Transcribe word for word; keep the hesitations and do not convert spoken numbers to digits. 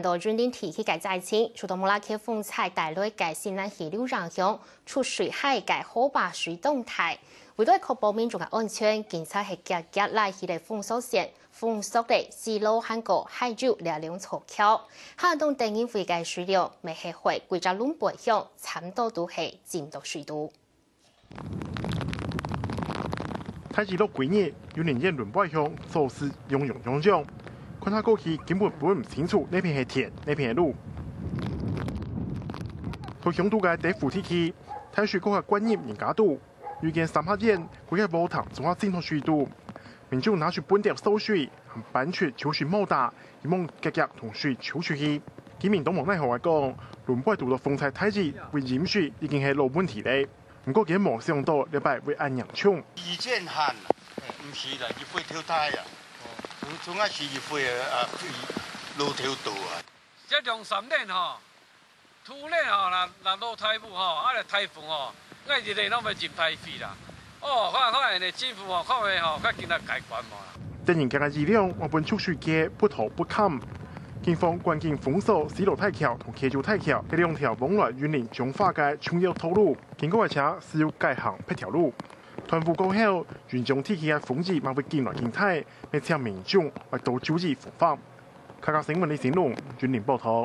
到雲林地區个災情，受到莫拉克風颱帶來个新南氣流影響，出水海个河壩水當大。為了確保民眾个安全，警察係遽遽拉起了封鎖線，封鎖了西螺還過溪州這兩座橋。下當地人為个水流，乜係會歸隻崙背鄉，差毋多都係浸到水肚。 大雨落幾日，雲林縣崙背鄉早時洋洋洋洋，看下過去根本分毋清楚哪片係田，哪片係路。在鄉肚个德福地區，大水過下灌入人家肚，有間三合院，歸个禾埕總下浸到水肚。民眾拿出畚箕掃水，還搬出抽水毛打，希望遽遽同水抽出去。居民當無奈何个講，崙背堵到風颱大雨，會淹水已經係老問題了。 毋過佢無想到這擺會恁嚴重。以前旱啊，毋係啦，雨水忒大啊。從，從啊係雨水啊，啊，落忒多啊。這兩三年吼，突然吼，若，若落颱雨吼，啊，來颱風吼，𠊎一日攏會浸大水啦。哦，看，看恁呢政府吼，看會吼，較緊來解決無啦。突然間个雨量，換分蓄水个不吐不堪。警方趕緊封鎖西螺大橋同溪州大橋，這兩條往來雲林彰化个重要道路。 經過个車需要改行別條路。斷雨過後，雲中地區个風雨嘛會緊來緊大，乜請民眾愛多注意防範。客家新聞李新龍，雲林報導。